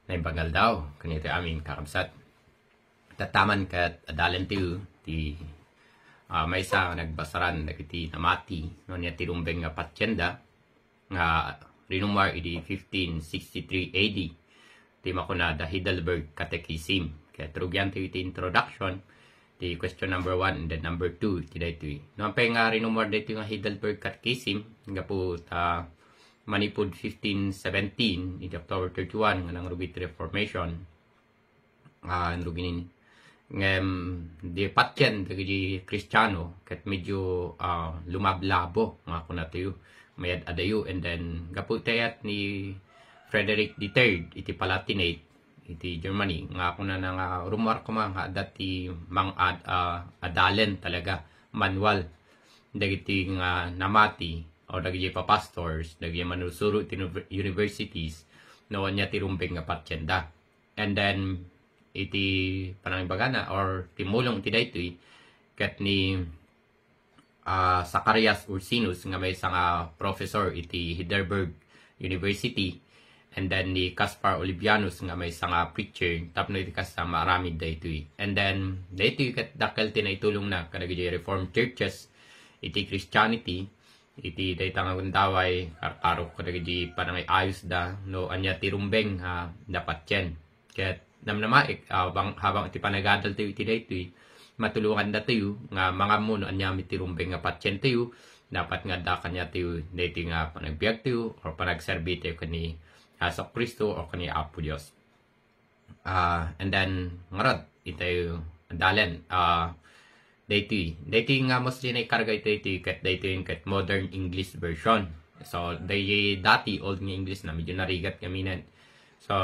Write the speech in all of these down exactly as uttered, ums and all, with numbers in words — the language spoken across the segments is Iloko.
Naimbag nga aldaw, ken iti amin kakabsat. Tattaman ket adalen ti, ti, ah, maysa nga nagbasaran dagiti namati, no, ania ti rumbeng nga patienda, nga rinumar idi fifteen sixty-three A D. Ti makuna, The Heidelberg Catechism. Ket rugian ti iti introduction, ti question number one and then number two, iti daytoy. No, apay nga rinumar daytoy nga Heidelberg Catechism, gapu ta manipud fifteen seventeen, iti October thirty-one, nga nangrugi ti Reformation, ah, nangrugi ni, ngem, di patien dagiti Kristiano, ket medyo, ah, lumablabo, nga kunatayo, mayad-adayo, and then, gapu iti ayat ni Frederick the Third, iti Palatinate, iti Germany, nga kunana nga, rummuar koma nga adda ti mangad-, ah, adalen talaga, manual, dagiti nga namati, o dagiti papastors, dagiti manusuro iti univer-, universities, no, ania ti rumbeng nga patienda. And then, iti panangibagana or timmulong iti daytoy, ket ni, ah, Zacarias Ursinus nga maysa nga professor iti Heidelberg University, and then ni Caspar Olevianus nga maysa nga preacher, tapno iti kasta, maaramid daytoy. And then, daytoy ket dakkel ti naitulongna kadagiti Reformed churches iti Christianity, iti dayta nga gundaway, karkarok kadagiti panangay-ayosda, no, ania ti rumbeng nga patien. Ket namnamaek, ah, bang-, habang iti panagadaltayo iti daytoy, matulongandatayo nga mangammo no ania met ti rumbeng nga patientayo, dapat nga adda kaniatayo daytoy nga panagbiagtayo or panagserbitayo ken ni Jesu-Cristo or ken ni Apo Dios. Ah, and then, ngarud, itayo adalen. Ah, daytoy. Daytoy nga mostly naikarga iti daytoy ket daytoy ket modern English version. So, day dati, old nga English na, medyo narigat kami nen. So,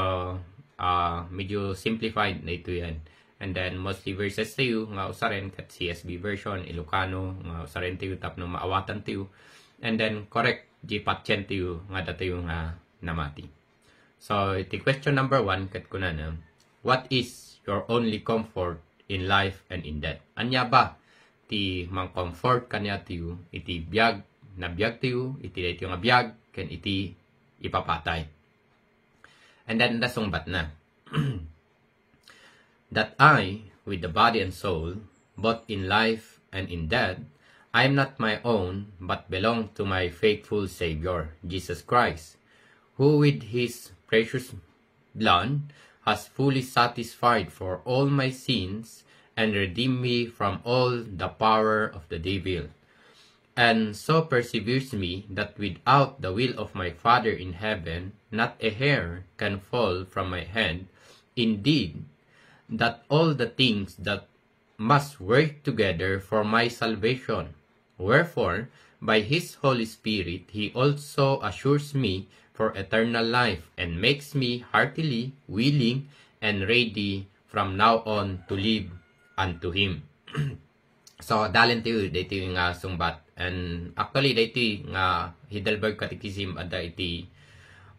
ah, medyo simplified na ito yan. And then, mostly verses tayo nga usaren ket C S B version, Ilocano, nga usaren tayo tapno maawatantayo. And then, correct, di patientayo nga adatayo nga namati. So, iti question number one, ket kunana, "What is your only comfort in life and in death?" Ania ba ti mangcomfort kaniatayo iti biag, nabiagtayo, iti daytoy nga biag, ken iti ipapatay? And then, nasungbatna. That I, with the body and soul, both in life and in death, I am not my own, but belong to my faithful Savior, Jesus Christ, who with his precious blood has fully satisfied for all my sins and redeemed me from all the power of the devil. And so perseveres me that without the will of my Father in heaven, not a hair can fall from my head. Indeed, that all the things that must work together for my salvation. Wherefore, by his Holy Spirit, he also assures me for eternal life and makes me heartily willing and ready from now on to live unto him. So, adalentayo daytoy nga sungbat. And actually, daytoy nga Heidelberg Catechism, adda iti,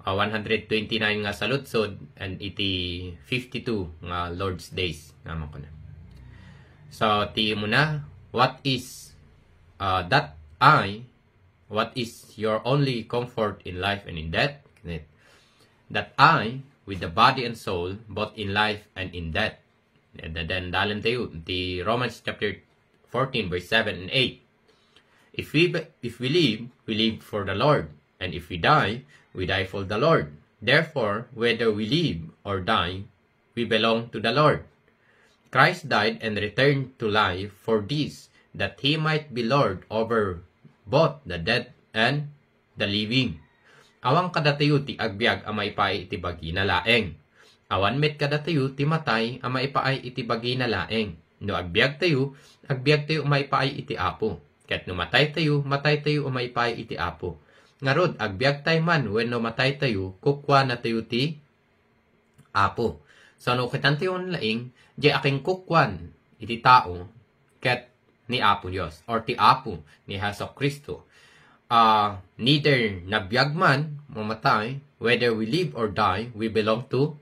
ah, one hundred twenty-nine nga saludsod and iti fifty-two nga Lord's Days, nga makuna. So, ti muna, what is, ah, that I, what is your only comfort in life and in death? That I, with the body and soul, both in life and in death. And then, adalentayo ti Romans chapter fourteen, verse seven and eight. If we, if we live, we live for the Lord. And if we die, we die for the Lord. Therefore, whether we live or die, we belong to the Lord. Christ died and returned to life for this, that he might be Lord over both the dead and the living. Awan kadatayo ti agbiag a maipaay iti bagina laeng. Awan met kadatayo ti matay a maipaay iti bagina laeng. No agbiagtayo, agbiagtayo a maipaay iti Apo. Ket no mataytayo, mataytayo a maipaay iti Apo. Ngarud, agbiagtay man wenno mataytayo, kukuanatayo ti Apo. So, no kitantayo laeng, diay akingkukuan iti tao, ket ni Apo Dios, or ti Apo ni Jesu-Cristo. Ah, neither nabiag man, mamatay, whether we live or die, we belong to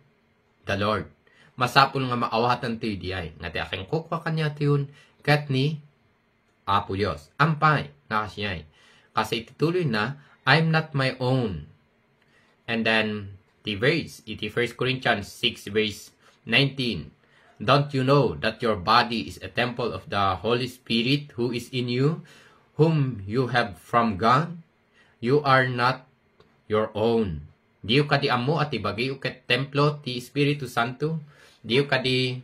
the Lord. Masapul nga maawatantayo diay, nga ti akingkukua kaniatayon, ket ni Apo Dios. Ampay, nga kasdiay. Kasi iti tuloyna, "I'm not my own." And then, ti verse, iti First Corinthians six verse nineteen. Don't you know that your body is a temple of the Holy Spirit who is in you, whom you have from God? You are not your own. Diyo kadi ammo a ti bagiyo ket templo ti Espiritu Santo? Diyo kadi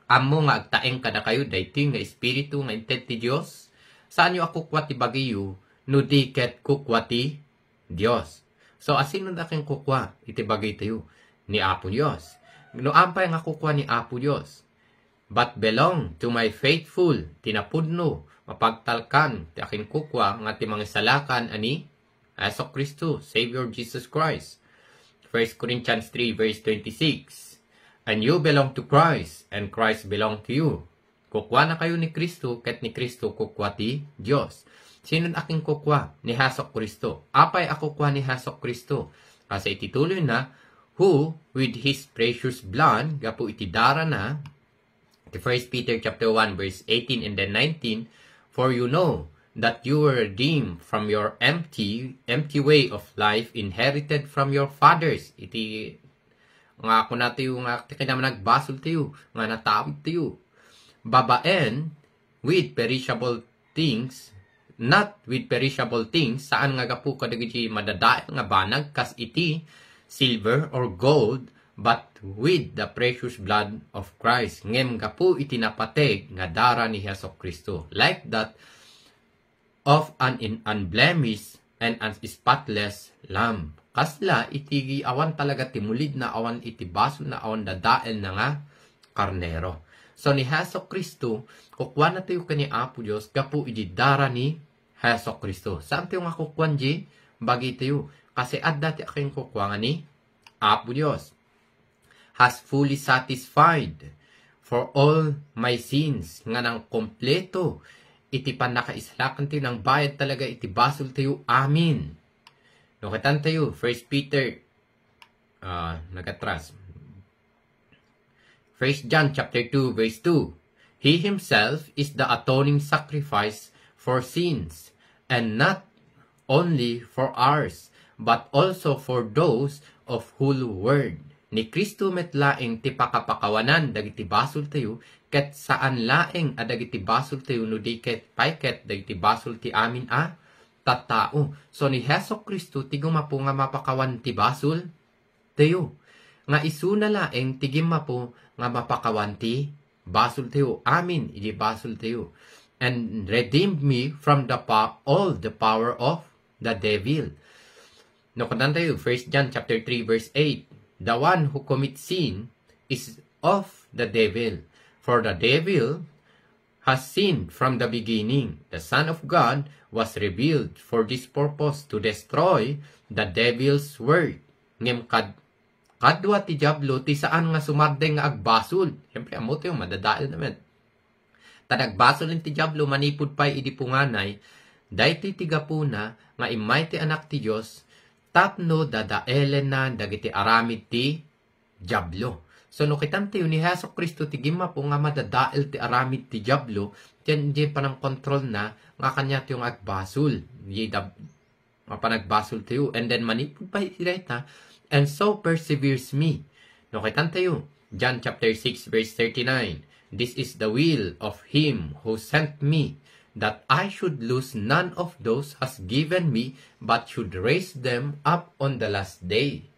ammo nga agtaeng kadakayo daytoy nga Espiritu nga inted ti Dios? Saanyo a kukua ti bagiyo, no di ket kukua ti Dios. So, asino da ken kukua iti bagitayo? Ni Apo Dios. No apay nga kukua ni Apo Dios? But belong to my faithful, ti napudno, mapagtalkan, ti akinkukua nga ti mangisalakan a ni Jesu Cristo, Savior Jesus Christ. First Corinthians three verse twenty-six. And you belong to Christ, and Christ belong to you. Kukuana kayo ni Cristo, ket ni Cristo kukua ti Dios. Sino a kinkukua? Ni Jesu Cristo. Apay a kukua ni Jesu Cristo? Kasi iti tuloy na, who with his precious blood, gapu iti darana, the First Peter chapter one verse eighteen and then nineteen, for you know that you were redeemed from your empty empty way of life inherited from your fathers. Iti nga kunatayo nga ti kinamnag basol tayo, nga natawid tayo. Babaen with perishable things, not with perishable things, saan nga gapu kadagiti madadael nga banag kas iti silver or gold, but with the precious blood of Christ. Ngem gapu iti napateg nga dara ni Jesu Cristo. Like that of an in-, unblemished and an spotless lamb. Kasla iti awan talaga ti mulidna, awan iti basolna, awan dadaelna nga karnero. So, ni Jesu Cristo, kukuanatayo ken ni Apo Dios gapu iti dara ni Jesu Cristo. Saan tayo nga kukuan di bagitayo? Kasi adda ti akinkukua nga ni Apo Dios has fully satisfied for all my sins, nga nangkompleto iti pannakaisalakan tayo, nangbayad talaga iti basol tayo. Amen. No, katan tayo, First Peter, ah, nagatras. First John chapter two, verse two. He himself is the atoning sacrifice for sins, and not only for ours, but also for those of whole world. Ni Cristo met laeng ti pakapakawanan dagiti basoltayo, ket saan laeng a dagiti basoltayo no di ket pay ket dagiti basol ti amin a tattao. So, ni Jesu Cristo ti gumapu nga mapakawan ti basol tayo. Nga isuna laeng ti gimmapu nga mapakawan ti basol tayo. Amin iti basol tayo. And redeemed me from the pa-, all the power of the devil. No, kunan tayo, First John chapter three, verse eight, "The one who commits sin is of the devil. For the devil has sinned from the beginning. The Son of God was revealed for this purpose, to destroy the devil's work." Ngem kad-, kadua ti Diablo ti saan nga sumardeng nga agbasol. Siyempre, ammo tayo, madadael naman. Ta nagbasol ti Diablo manipud pay idi punganay, daytoy ti gapuna nga immay ti Anak ti Dios tapno dadaelenna dagiti aramid ti Diablo. So, no kitan tayo ni Jesu Cristo ti gimmapu nga madadael ti aramid ti Diablo, diyan, diyan panangkontrolna nga kaniatayo nga agbasol. Di dab-, mapanagbasol tayo. And then, manipud pay iti dayta, "And so perseveres me." No, kitan tayo, John chapter six, verse thirty-nine, "This is the will of him who sent me, that I should lose none of those has given me, but should raise them up on the last day."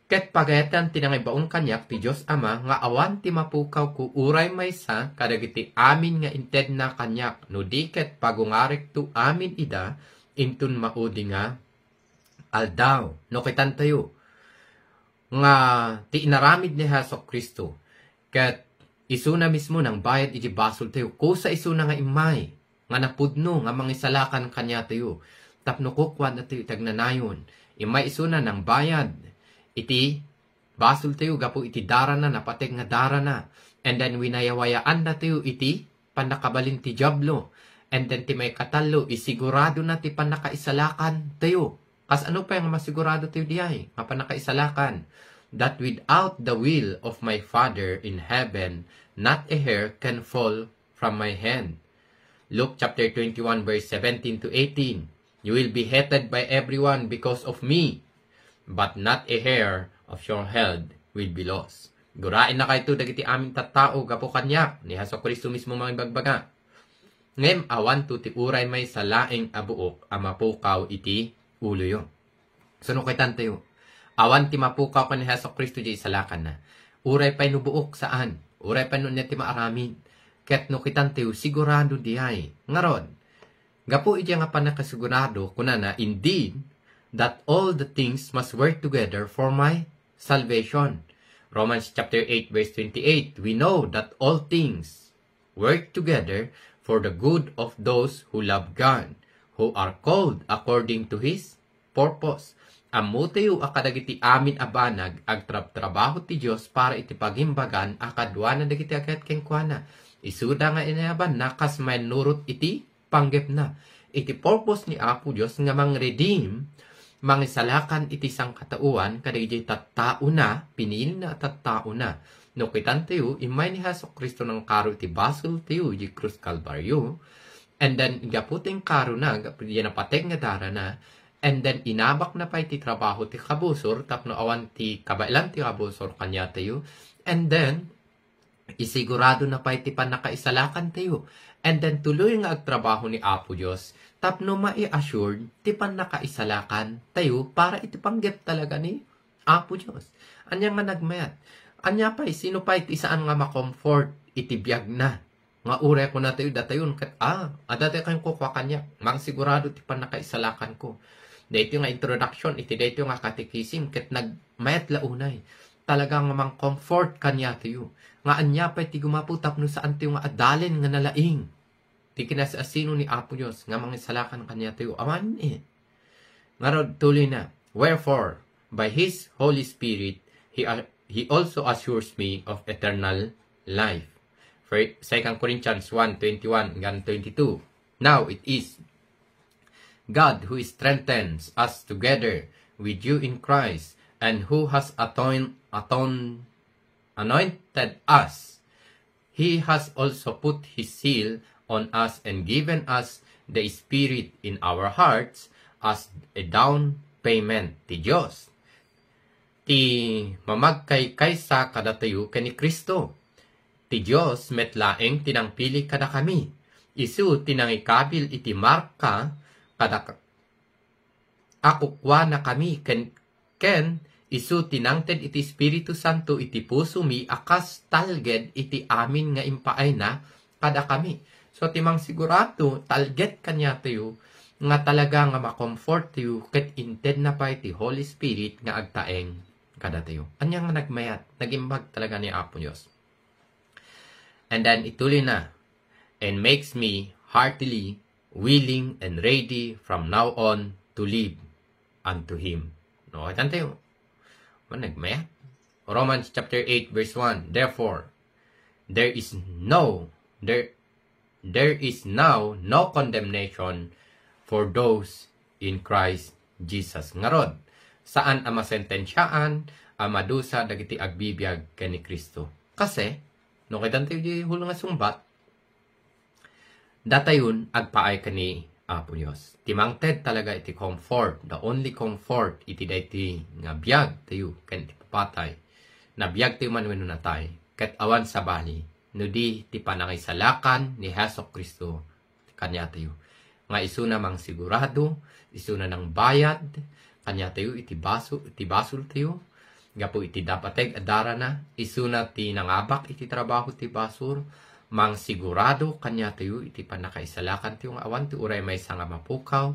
Ket pagayatan ti nangibaon kaniak ti Dios Ama nga awan ti mapukawko uray maysa kadagiti amin nga intedna kaniak, no di ket pagungarekto amin ida inton maudi nga aldaw. No, kitantayo nga ti inaramid ni Jesu-Cristo ket isuna mismo nangbayad iti basoltayo, kusa isuna nga immay nga napudno nga mangisalakan kaniatayo tapno kukuanatayo iti agnanayon. Immay isuna nangbayad iti basoltayo gapu iti darana, napateg nga darana. And then, winayawayaannatayo iti pannakabalin ti Diablo. And then, ti maikatallo, isiguradona ti pannakaisalakantayo. Kasano pay nga masiguradotayo diay nga pannakaisalakan? "That without the will of my Father in heaven, not a hair can fall from my hand." Luke chapter twenty-one, verse seventeen to eighteen. "You will be hated by everyone because of me. but not a hair of your head will be lost. Guraennakayto dagiti amin tattao gapu kaniak, ni Jesu-Cristo mismo mangibagbaga. Ngem awanto ti uray maysa laeng a buok a mapukaw iti uloyo. So, no kitantayo, awan ti mapukaw ken ni Jesu-Cristo diay isalakanna. Uray pay no buok, saan. Uray pay no ania ti maaramid. Ket no kitantayo, sigurado diay. Ngarud, gapu iti nga pannakasigurado, kunana, "Indeed, that all the things must work together for my salvation." Romans chapter eight, verse twenty-eight, we know that all things work together for the good of those who love God, who are called according to His purpose. Ammotayo a kadagiti amin a banag, agtrabtrabaho ti Dios para iti pagimbagan a kaduana dagiti agayat kenkuana. Isuda nga inayabanna kas mannurot iti panggepna. Iti purpose ni Apo Dios nga mang-redeem, mangisalakan iti sangkataoan kadagiti tattaona, pinilina a tattaona. No kitantayo, immay ni Jesu-Cristo nangkaro iti basoltayo iti krus Kalbario, and then, gapu ti inkarona, gapu ti napateg nga darana, and then, inabakna pay ti trabaho ti kabusor, tapno awan ti kabaelan ti kabusor kaniatayo, and then, isigurado na pay ti pannakaisalakantayo. And then, tuloy nga agtrabaho ni Apo Dios tapno mai-assured ti pannakaisalakantayo para iti panggep talaga ni Apo Dios. Ania nga nagmayat? Ania pay, sino pay ti saan nga ma-comfort iti biagna? Nga uray kunatayo, datayon ket, ah, adda ti kenkuana kaniak, mangsigurado ti pannakaisalakanko. Daytoy nga introduction iti daytoy nga catechism ket nagmayat la unay. Talaga nga mang-comfort kaniatayo. Nga ania pay ti gumapu tapno saantayo nga adalen nga nalaing ti kinasasino ni Apo Dios nga mangisalakan kaniatayo? Awan, eh. Ngarud, tuloy na. Wherefore, by His Holy Spirit, He, He also assures me of eternal life. Fir-, Second Corinthians one twenty-one hanggang twenty-two. Now it is God who strengthens us together with you in Christ, and who has aton-, aton-, anointed us. He has also put His seal on us and given us the Spirit in our hearts as a down payment. Ti Dios ti mamagkaykaysa kadatayo ken ni Cristo. Ti Dios met laeng ti nangpili kadakami. Isu ti nangikabil iti marka kada a kukuanakami ken, ken isu ti nangted iti Espiritu Santo iti pusomi a kas talged iti amin nga impaayna kadakami. So, ti mangsigurado, talged kaniatayo nga talaga nga ma-comforttayo ket intedna pay ti Holy Spirit nga agtaeng kadatayo. Ania nga nagmayat? Nagimbag talaga ni Apo Dios. And then, ituloy na, "And makes me heartily willing and ready from now on to live unto Him." No, kitantayo. Managmaya. Romans chapter eight, verse one. "Therefore, there is no, there, there is now no condemnation for those in Christ Jesus." Ngarud, saan a masentensiaan a madusa dagiti agbibiag ken ni Cristo. Kasi, no, kitantayo di hul nga sungbat, datayon agpaay ken ni Apo Dios. Ti mangted talaga iti comfort, the only comfort iti daytoy nga biag tayo ken iti papatay. Nabiag tayo man wenno natay, ket awan sabali, no di ti panangisalakan ni Jesu-Cristo kaniatayo. Nga isuna mangsigurado, isuna nangbayad kaniatayo iti baso-, iti basoltayo, gapu iti napateg a darana, isuna ti nangabak iti trabaho ti basol, mangsigurado kaniatayo iti pannakaisalakantayo nga awan ti uray maysa nga mapukaw,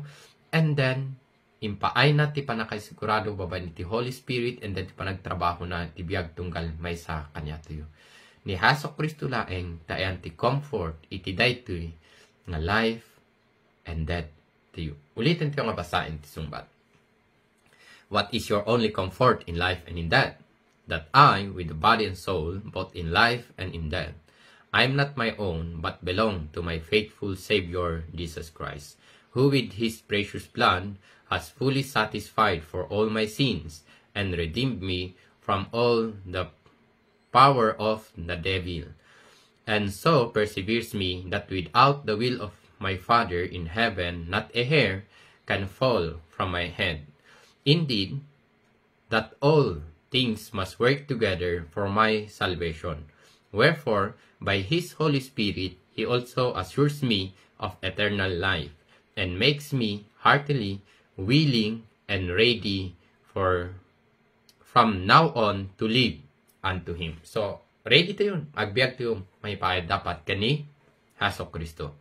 and then, impaayna ti pannakaisigurado babaen iti Holy Spirit, and then ti panagtrabahona ti biag tunggal maysa kaniatayo. Ni Jesu-Cristo laeng ti ayan ti comfort iti daytoy nga life and death to you. Uliten tayo nga basaen ti sungbat. What is your only comfort in life and in death? That I, with the body and soul, both in life and in death, I am not my own, but belong to my faithful Savior, Jesus Christ, who with His precious blood has fully satisfied for all my sins and redeemed me from all the power of the devil, and so perseveres me that without the will of my Father in heaven, not a hair can fall from my head. Indeed, that all things must work together for my salvation. Wherefore, by his Holy Spirit, he also assures me of eternal life and makes me heartily willing and ready for from now on to live unto him. So, ready tayo, agbiag tayo, maipaay dapat ken ni Hesu Kristo.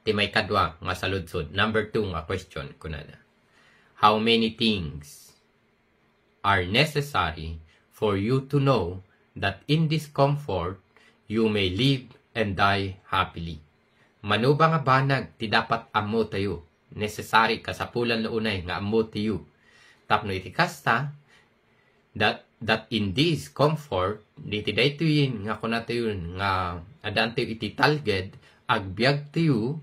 Ti maikadua nga saludsod, number two nga question, kunana, how many things are necessary for you to know that in discomfort you may live and die happily? Mano ba nga banag ti dapat ammo tayo? Necessary, kasapulan la unay nga ammo tayo. Tapno iti kasta, that, that in this comfort, diti daytoy nga kuna tayo nga addan tayo iti talged, agbiag tayo,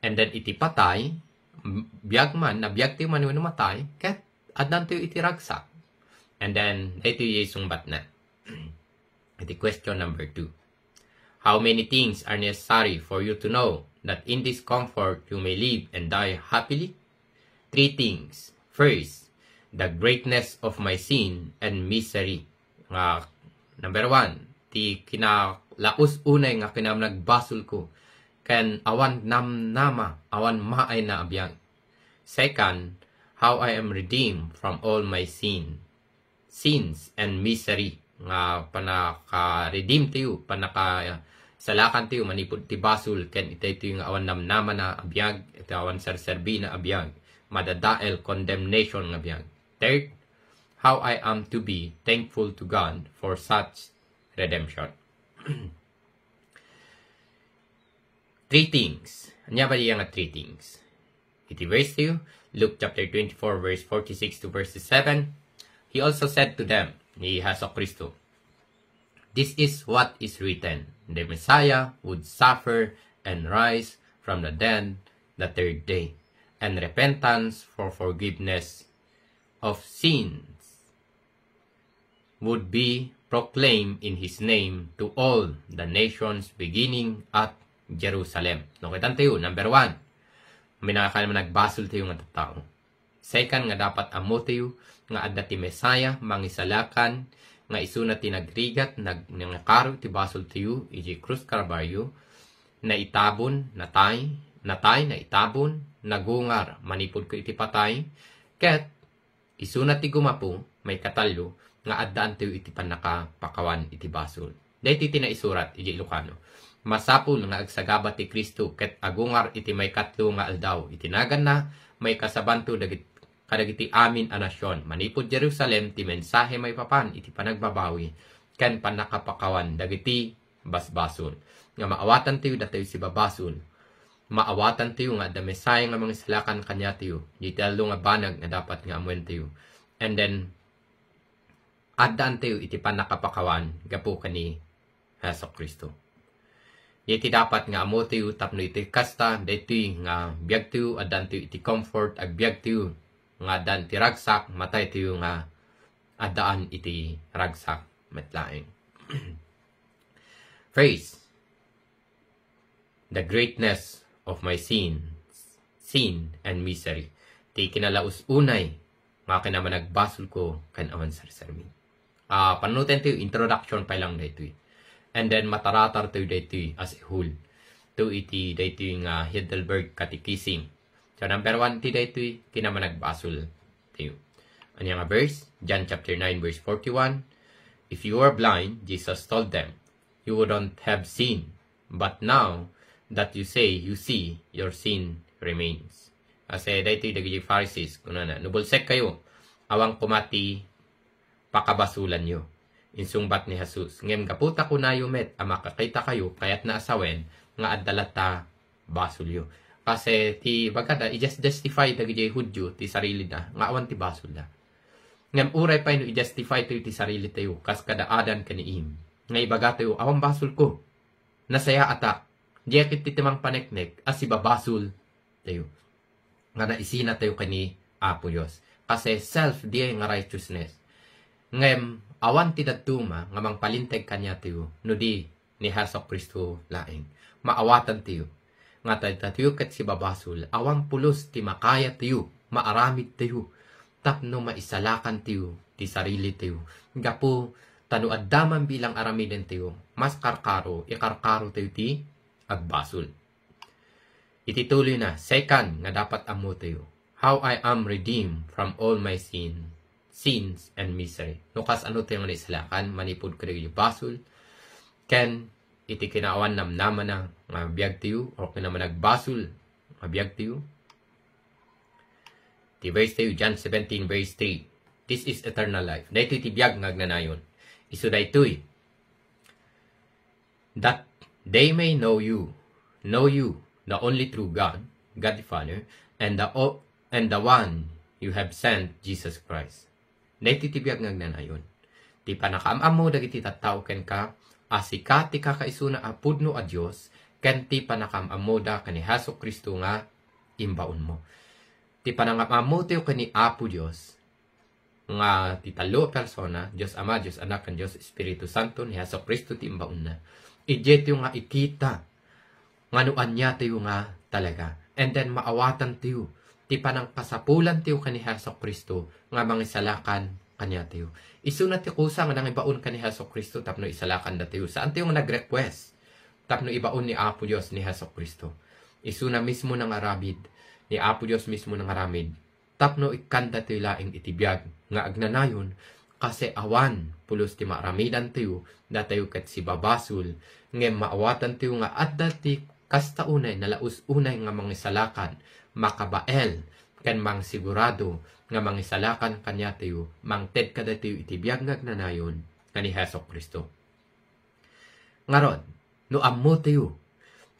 and then iti patay, m-, biag man, nabiag tayo man wenno matay, ket addan tayo iti ragsak. And then, daytoy isungbatna. Iti question number two. How many things are necessary for you to know that in discomfort you may live and die happily? Three things. First, the greatness of my sin and misery. Nga, number one, ti kinalaus unay nga kinamnagbasolko, ken awan namnama, awan maayna a biag. Second, how I am redeemed from all my sin, sins and misery, nga panaka-redeem tayo, panaka-salakan tayo manipud ti basol, ken itay tayo nga awan namnamana a biag, iti awan serserbina a biag, madadael, condemnation nga biag. Third, how I am to be thankful to God for such redemption. Three things. Ania ba iya nga three things? Iti verse two, Luke chapter twenty-four, verse forty-six to verse seven, he also said to them, ni Hesu Kristo, "This is what is written, the Messiah would suffer and rise from the dead the third day, and repentance for forgiveness of sins would be proclaimed in his name to all the nations, beginning at Jerusalem." No, kitan tayo, number one, minakal managbasol tayo nga tattao. Second, nga dapat ammo tayo nga adda ti Messiah, mangisalakan, nga isuna ti nagrigat, nag-, nangakaro ti basol tayo, iti krus Kalbaryo, naitabon, natay, natay, naitabon, nagungar, manipud iti patay, ket isuna ti gumapu, maikatallo, nga addaan tayo iti pannakapakawan iti basol. Daytoy ti naisurat iti Ilocano. Masapul nga agsagaba ti Cristo ket agungar iti maikatlo nga aldaw. Iti naganna, maikasabanto dagit-, kadagiti amin a nasion. Manipud Jerusalem, ti mensahe maipapan iti panagbabawi ken pannakapakawan dagiti basbasol. Nga maawatan tayo datayo sibabasol. Maawatan tayo nga adda Messiah nga mangisalakan kaniatayo. Iti tallo nga banag nga dapat nga ammuen tayo. And then, addaan tayo iti pannakapakawan gapu ken ni Hesu Kristo. Iti dapat nga ammo tayo tapno iti kasta, daytoy nga biag tayo, addaan tayo iti comfort, agbiag tayo, nga addaan ti ragsak, matay tayo nga addaan iti ragsak met laeng. First, the greatness of my sin, sin and misery. Ti kinalaus-unay nga kinamanagbasol ko ken awan serserbi. Ah, panunotentayo, introduction pa lang daytoy. And then, mataratar tayo daytoy as a whole. To iti daytoy nga Heidelberg Catechism. So, number one, ti daytoy kinamanagbasol tayo. Ania nga verse? John chapter nine, verse forty-one. "If you were blind," Jesus told them, "you wouldn't have sin. But now that you say you see, your sin remains." Kasi daytoy dagiti Pharisees, kunana, "No bulsek kayo, awan koma ti pakabasulanyo." Insungbat ni Jesus, "Ngem gapu ta kunayo met a makakita kayo, kayatna a sawen nga adda latta basolyo." Kasi ti bagada, i-just-, justify dagiti Judio ti sarilida nga awan ti basolda. Ngem uray pay no i-justify tayo ti sarili tayo, kas kada Adan ken ni Eve, nga ibaga tayo, "Awan basolko. Nasayaatak. Diak iti ti mangpaneknek a sibabasol tayo." Nga naisina tayo ken ni Apo Dios. Kasi self, diay nga righteousness. Ngem, awan ti dadduma nga mangpalinteg kaniatayo, no di ni Hesu Kristo laeng. Maawatan tayo. Nga ta-, datayo ket sibabasol, awan pulos ti makaya tayo, maaramid tayo. tapno maisalakantayo ti sarilitayo. Gapu ta no adda man bilang aramidentayo, mas karkaro, ikarkarotayo ti agbasol. Iti tuloy na, second nga dapat ammotayo, how I am redeemed from all my sin, sins and misery. No kasano tayo nga naisalakan manipud kadagiti basol, ken iti kinaawan namnamana nga biagtayo, o kinamanagbasol nga biagtayo. Ti verse tayo, John seventeen, verse three. This is eternal life. Daytoy ti biag nga agnanayon. Isu daytoy, that they may know you, know you, the only true God, God the Father, and the o-, and the one you have sent, Jesus Christ. Daytoy ti biag nga agnanayon. Ti panakaam-ammo dagiti tattao kenka a sika ti kakaisuna a pudno a Dios, ken ti panakaam-ammoda ken ni Jesu-Cristo nga imbaonmo. Ti panangam-ammotayo ken ni Apo Dios, nga ti tallo a persona, Dios Ama, Dios Anak, ken Dios Espiritu Santo, ni Jesu-Cristo ti imbaonna. Idiaytayo nga ikita nga no aniatayo nga talaga. And then, maawatantayo ti panangkasapulantayo ken ni Jesu-Cristo nga mangisalakan kaniatayo. Isuna ti kusa nga nangibaon ken ni Jesu-Cristo tapno isalakandatayo. Saantayo nga nag-request tapno ibaon ni Apo Dios ni Jesu-Cristo. Isuna mismo nangaramid, ni Apo Dios mismo nangaramid tapno ikkandatayo laeng iti biag nga agnanayon, kasi awan pulos ti maaramidantayo, datayo ket sibabasol, ngem maawatantayo nga adda ti kasta unay, nalaus unay nga mangisalakan, makabael, ken mangsigurado nga mangisalakan kaniatayo, mangted kadatayo iti biag nga agnanayon nga ni Jesu-Cristo. Ngarud, no ammotayo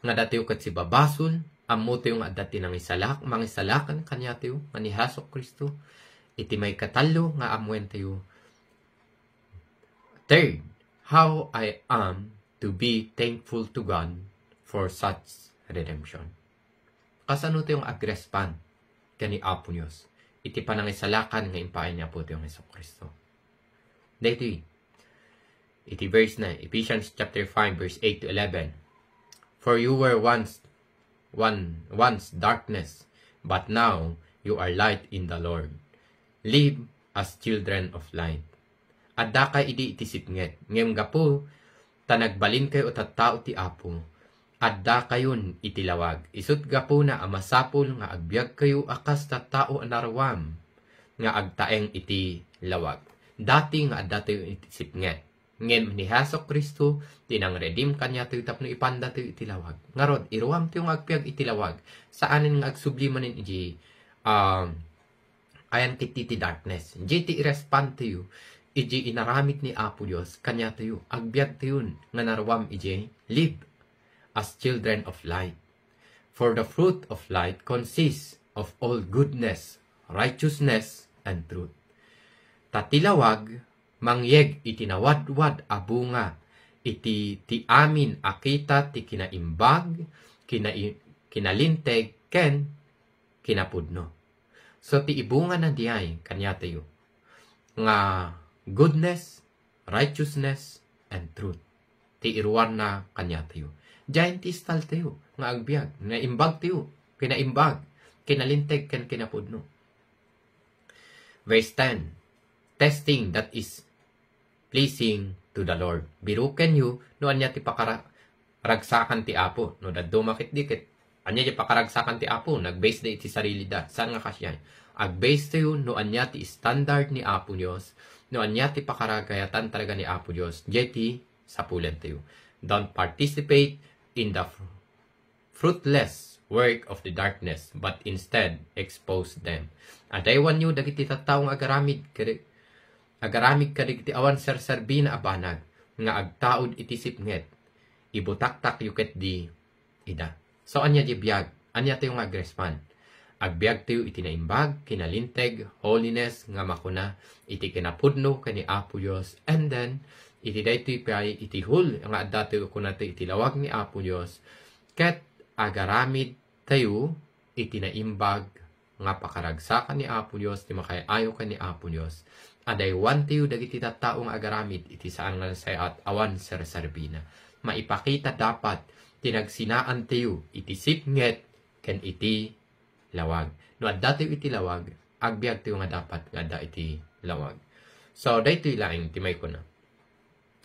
nga datayo ket sibabasol, ammotayo nga adda ti nangisalak-, mangisalakan kaniatayo nga ni Jesu-Cristo, iti maikatallo nga ammoentayo. Third, how I am to be thankful to God for such redemption. Kasano tayo nga agrespond ken ni Apo Dios iti panangisalakan nga impaay ni Apo tayo nga Jesu-Cristo? Daytoy, iti verse na, Ephesians chapter five, verse eight to eleven. "For you were once, one, once darkness, but now you are light in the Lord. Live as children of light." Addakay idi iti sipnget, ngem gapu ta nagbalinkayo a tattao ti Apo, addakayon iti lawag. Isut' gapuna a masapul nga agbiagkayo a kas tattao a naruam nga agtaeng iti lawag. Dati nga addatayo iti sipnget, ngem ni Jesu-Cristo ti nangredeem kaniatayo tapno ipandatayo iti lawag. Ngarud, iruamtayo nga agbiag iti lawag. Saanen nga agsubli manen iti, um, ayan ket ti darkness. Diay ti irespondtayo iti inaramid ni Apo Dios kaniatayo. Agbiagtayon nga naruam idiay live as children of light. For the fruit of light consists of all goodness, righteousness, and truth. Ta ti lawag mangyeg iti nawadwad a bunga iti ti amin a kita ti kinaimbag, kinai-, kinalinteg, ken kinapudno. So, ti ibungana diay kaniatayo nga goodness, righteousness, and truth. Ti iruarna kaniatayo. Diay ti style tayo nga agbiag, naimbag tayo, kinaimbag, kinalinteg, ken kinapudno. Verse ten, testing that is pleasing to the Lord. Birukenyo no ania ti pakara-, ragsakan ti Apo. No dadduma ketdi ket ania ti pakaragsakan ti Apo, nagbase da iti sarilida. Saan nga kasian? Agbase tayo no ania ti standard ni Apo Dios, no ania ti pakaragayatan talaga ni Apo Dios, diay ti sapulan tayo. Don't participate in the fr-, fruitless work of the darkness, but instead expose them. Adaywanyo dagiti tattao nga agaramid kadi-, agaramid kadagiti awan serserbina a banag nga agtaud iti sipnget. Ibutaktakyo ketdi ida. So, ania diay biag? Ania tayo nga agrespond? Agbiag tayo iti naimbag, kinalinteg, holiness, nga makuna iti kinapudno ken ni Apo Dios. And then, iti daytoy pay, iti hul nga adda tayo, kuna tayo iti lawag ni Apo Dios, ket agaramid tayo iti naimbag nga pakaragsakan ni Apo Dios, ti makaay-ayo ken ni Apo Dios. Adaywantayo dagiti tattao nga agaramid iti saan nga nasayaat awan serserbina. Maipakita dapat ti nagsinaantayo iti sipnget ken iti lawag. No adda tayo iti lawag, agbiagtayo nga dapat nga adda iti lawag. So, daytoy laeng ti maikuna.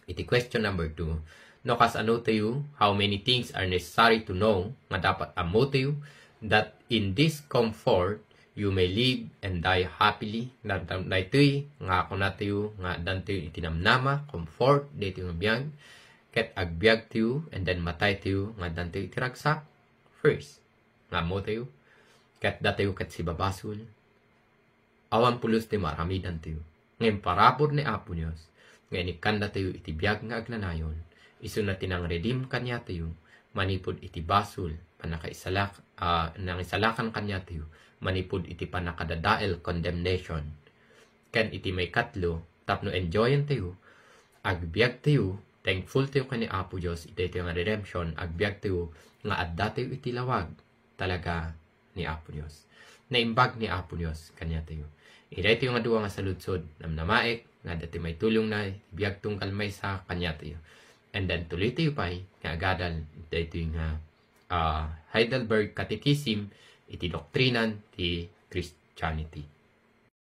Iti question number two, no kasano tayo, how many things are necessary to know nga dapat ammo tayo that in this comfort, you may live and die happily. Daytoy nga kunatayo nga addantayo iti namnama, comfort, daytoy nga biag, ket agbiagtayo, and then mataytayo nga addantayo iti ragsak. First, nga ammotayo, ket datayo ket sibabasol. Awan pulos ti maaramidantayo. Ngem parabur ni Apo Dios nga inikkandatayo iti biag nga agnanayon, isuna ti nangredeem kaniatayo manipud iti basol, pannakaisalak-, ah, nangisalakan kaniatayo manipud iti pannakadadael, condemnation. Ken iti maikatlo, tapno enjoyentayo, agbiagtayo, thankful tayo ken ni Apo Dios iti daytoy nga redemption, agbiagtayo nga addatayo iti lawag talaga ni Apo Dios. Naimbag ni Apo Dios kaniatayo. Iti daytoy nga dua nga saludsod, namnamaek nga adda ti maitulongna iti biag tunggal maysa kaniatayo. And then, tuloytayo pay nga agadal daytoy nga, ah, Heidelberg Catechism iti doktrinan ti Christianity.